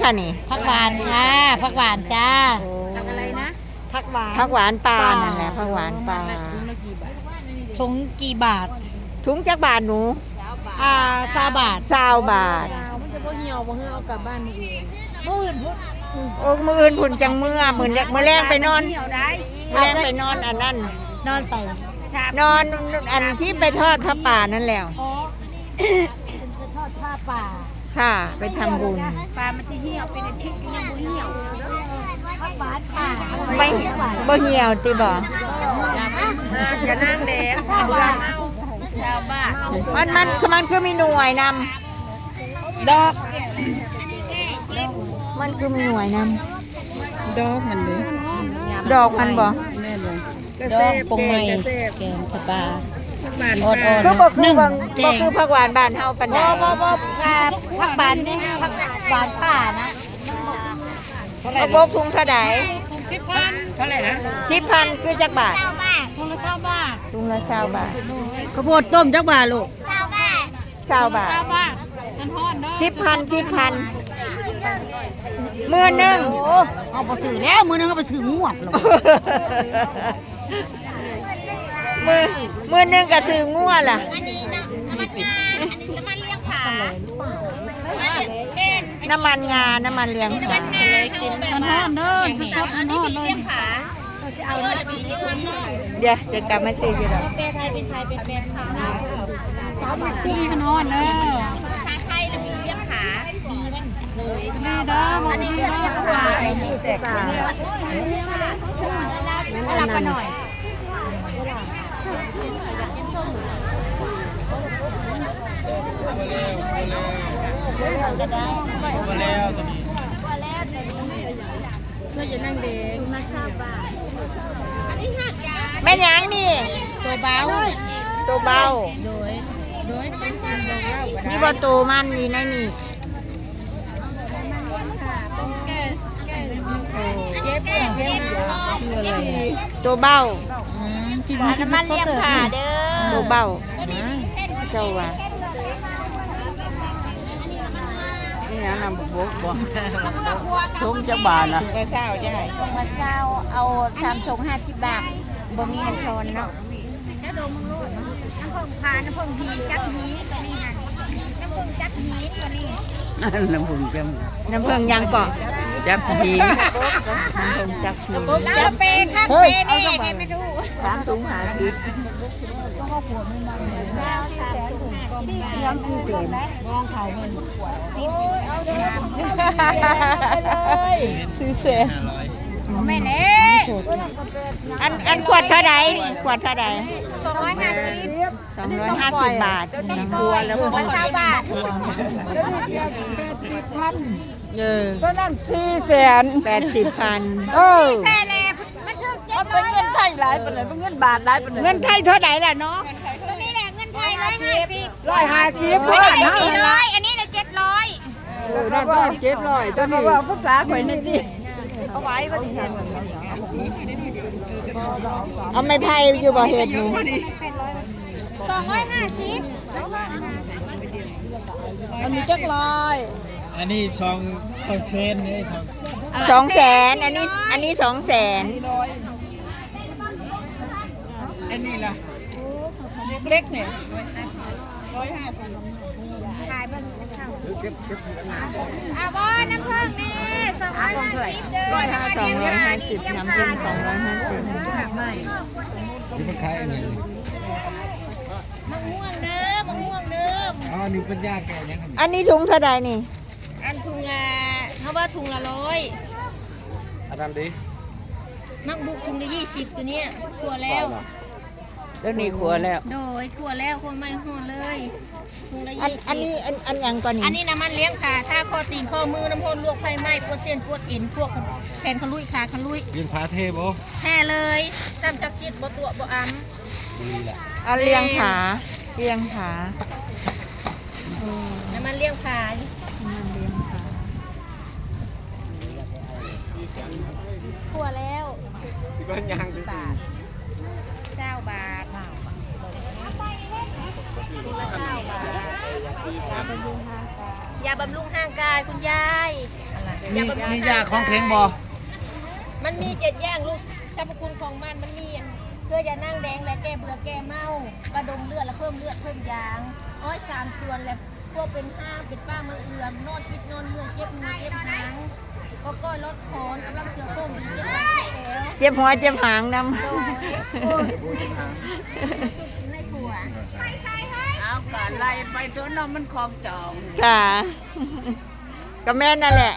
ອັນນີ້ ຜັກຫວານ ອ່າ ຜັກຫວານຈ້າ. ໂອ້ ຜັກຫວານ ຜັກຫວານປ່າ ປ່າ ນັ້ນແຫຼະ ຜັກຫວານປ່າ. ເອີ ມັດລະ ຖົງລະ ຖົງລະ ຖົງລະ ກີ່ບາດ? ຖົງຈັກບາດໜູ? ອ່າ ຊາວບາດ. ຊາວບາດ. ມັນຈະບໍ່ຫ່ຽວບໍ່? ເຮົາເອົາກັບບ້ານມື້ອື່ນ ມື້ອື່ນພຸ້ນ. ໂອ້ ມື້ອື່ນພຸ້ນຈັ່ງເມືອ. ມື້ແລງໄປນອນ ມື້ແລງໄປນອນອັນນັ້ນ. ນອນໃສ? ນອນອັນທີ່ໄປທອດຜ້າປ່ານັ້ນແຫຼ້ວ. ອໍ ໄປທອດຜ້າປ່າ. ຄ່ະ ໄປທຳບຸນ. ປາມັນຊິຫ່ຽວ ເປັນອາທິດກໍຍັງບໍ່ຫ່ຽວ. ບໍ່ ບໍ່ຫ່ຽວຕິບໍ? ຢ່ານາງແດງ ເບື່ອເຮົາ. ຊາວບາດ. ມັນ ມັນ ມັນຄືມີໜ່ວຍນຳ? ດອກ. ມັນຄືມີໜ່ວຍນຳ? ດອກມັນເດ້. ດອກມັນບໍ? ແມ່ນເລີຍ. ດອກປົງໃໝ່ ແກງສະປາ ຫວານ ອ່ອນໆ. ຄືບໍ່ຄື ໜຶ່ງ ບໍ່ຄືຜັກຫວານບ້ານເຮົາປານໃດ. ບໍ່ ບໍ່ ບໍ່ ຜັກຫວານນີ້ ຜັກຫວານປ່ານະ. ເອົາບົກຖົງເທົ່າໃດ? ສິບພັນ. ເທົ່າໃດນະ? ສິບພັນ ຄືຈັກບາດ? ຖົງລະຊາວບາດ. ຖົງລະຊາວບາດ. ເຂົ້າໂພດຕົ້ມຈັກບາດລູກ? ຊາວບາດ. ຊາວບາດ. ຊາວບາດ. ມັນຮ້ອນເດີ. ສິບພັນ ສິບພັນ ໝື່ນໜຶ່ງ. ໂອ້ ເຮົາບໍ່ຊື້ແລ້ວ ມື້ໜຶ່ງເຮົາໄປຊື້ງົວພຸ້ນ. ມື້ ມື້ໜຶ່ງກໍຊື້ງົວລະ. ອັນນີ້ນະ ນ້ຳມັນງາ ອັນນີ້ນ້ຳມັນລຽງຜາ. ນ້ຳມັນງາ ນ້ຳມັນລຽງຜາ. ມັນຮ້ອນເດີ ສົດໆ ຮ້ອນໆ ເລີຍ. ດຽວຈະກັບມາຊື້ຢູ່ດອກ. ແປໄທເປັນໄທ ເປັນແປຂາວ. ສາວໝາກຄຸ່ງຂະໜອນເດີ. ພາສາໄທລະມີລຽງຜາ. ດີເດີ ອັນນີ້ລຽງຜາ. ອັນນີ້ແຊບ. ອັນນັ້ນ ແມ່ນຫຍັງນີ້? ໂຕເບົາ. ໂດຍ ໂດຍ ມີບໍ່ໂຕມັນຢູ່ໃນນີ້? ໂຕ ໂຕເບົາ. ອືມ ກິນ ອັນນັ້ນມັນລຽງຜາເດີ ໂຕເບົາ. ເຈົ້າວ່າ ນີ້ຫຍັງນຳ ບົກບໍ? ຖົງຈັກບາດລະ? ຖົງລະຊາວ ເອົາສາມຖົງຫ້າສິບບາດ ບໍ່ມີເງິນທອນເນາະ. ເຈົ້າດົມເບິ່ງໂລດ ນ້ຳເຜິ້ງຜາ ນ້ຳເຜິ້ງຫີນຈັກຫີນ ຕົວນີ້ຫັ້ນ ນ້ຳເຜິ້ງຈັກຫີນຕົວນີ້. ນ້ຳເຜິ້ງຈັກ ນ້ຳເຜິ້ງຫຍັງເກາະ? ຈັກຫີນ ນ້ຳເຜິ້ງຈັກຫີນ. ລາວເປຄັກເປແນ່ເດ້ແມ່ຕູ້. ສາມຖົງຫ້າສິບ. ສີ່ແສນ. ແມ່ນແລ້ວ. ອັນ ອັນຂວດເທົ່າໃດນີ້? ຂວດເທົ່າໃດ? ສອງຮ້ອຍຫ້າສິບ. ສອງຮ້ອຍຫ້າສິບບາດ. ຖົງລະຊາວບາດ. ເອີ ຕົວນັ້ນສີ່ແສນ. ແປດສິບພັນ. ເອີ ມັນຖືກເຈັດຮ້ອຍ. ມັນເປັນເງິນໄທຫຼາຍປານໃດ? ເປັນເງິນບາດຫຼາຍປານໃດ? ເງິນໄທເທົ່າໃດລະເນາະ? ຕົວນີ້ແຫຼະເງິນໄທ ຮ້ອຍຫ້າສິບ. ຮ້ອຍຫ້າສິບ. ອັນນີ້ສີ່ຮ້ອຍ ອັນນີ້ລະເຈັດຮ້ອຍ. ເອີ ນັ້ນກໍເຈັດຮ້ອຍ ຕົວນີ້. ເວົ້າພາສາຂ້ອຍແນ່ຕິ. ເອົາໄວ້ບໍ່ໄດ້ເຮັດ. ເອົາໄມ້ໄຜ່ຢູ່ບໍ່ເຮັດນີ້? ສອງຮ້ອຍຫ້າສິບ. ອັນນີ້ຈັກຮ້ອຍ? ອັນນີ້ສອງ ສອງແສນເດ້. ສອງແສນ. ອັນນີ້ ອັນນີ້ສອງແສນ. ອັນນີ້ລະ? ເລັກໆ ນີ້ ຮ້ອຍຫ້າສິບ. ຂາຍເບິ່ງນຳເຂົາ. ເອົາບໍ່ ນ້ຳເຜິ້ງແນ່ ສອງຮ້ອຍຫ້າສິບເດີ. ສອງຮ້ອຍຫ້າສິບ ນ້ຳເຜິ້ງ ສອງຮ້ອຍຫ້າສິບ. ນີ້ເພິ່ນຂາຍອັນຫຍັງນີ້? ໝາກມ່ວງເດີ ໝາກມ່ວງເດີ. ອໍ ອັນນີ້ເພິ່ນຢາແກ້ຫຍັງ? ອັນນີ້ຖົງເທົ່າໃດນີ້? ອັນຖົງລະ ເຮົາວ່າຖົງລະຮ້ອຍ. ອັນນັ້ນເດ? ໝາກບຸກຖົງລະຊາວ ສິບ ຕົວເນີ້ຍ ຂົ້ວແລ້ວ. ຕົວນີ້ຂົ້ວແລ້ວ. ໂດຍ ຂົ້ວແລ້ວ ຂົ້ວໃໝ່ຮ້ອນເລີຍ. ຖົງລະຊາວ. ອັນ ອັນນີ້ ອັນ ອັນຫຍັງກ່ອນນີ້? ອັນນີ້ນ້ຳມັນລ້ຽງຜາ ທາຂໍ້ຕີນຂໍ້ມື ນ້ຳຮ້ອນລວກໄຟໄໝ້ ປວດເສັ້ນປວດເອັນ ພວກແຂນຂະລຸຍ ຂາຂະລຸຍ. ລ້ຽງຜາແທ້ບໍ່? ແທ້ເລີຍ. ຊ້ຳສັກສິດ ບໍ່ຕົວະບໍ່ອຳ. ດີລະ. ເອົາລ້ຽງຜາ ລ້ຽງຜາ. ນ້ຳມັນລ້ຽງຜາ ນ້ຳມັນລ້ຽງຜາ. ຂົ້ວແລ້ວ. ຊິເບິ່ງຫຍັງຊື່ໆ. ຊາວບາດ. ຊາວບາດ. ຢາບຳລຸງຮ່າງກາຍ ຢາບຳລຸງຮ່າງກາຍ ຄຸນຍາຍ. ອັນລະເປັ ມີ ມີຢາຂອງແຂງບໍ່? ມັນມີເຈັດຢ່າງ ລູກ ສັບພະຄຸນຂອງມັນ ມັນມີອັນ ເກືອຢານາງແດງ ແລະ ແກ້ເບື່ອແກ້ເມົາ, ປະດົງເລືອດ ແລະ ເພີ່ມເລືອດເພີ່ມຢາງ, ອ້ອຍສາມສ່ວນ ແລະ ພວກເປັນຮ້າວ ເປັນປ້າເມືອງເອືອມ, ນອນອິດນອນເມື່ອຍ ເຈັບຫົວເຈັບຫາງ, ກໍກ້ອຍລອດຄອນ, ກຳລັງເຊື້ອໂຄງດີ ເຈັບຫຼັງເຈັບແອວ ເຈັບຫົວເຈັບຫາງນຳ. ໂດຍ ໃນຄົວ ເອົາ ກໍໄລ່ໄປຕົວະເນາະ ມັນຂອງຈອງ. ກະ ກະແມ່ນນັ້ນແຫຼະ.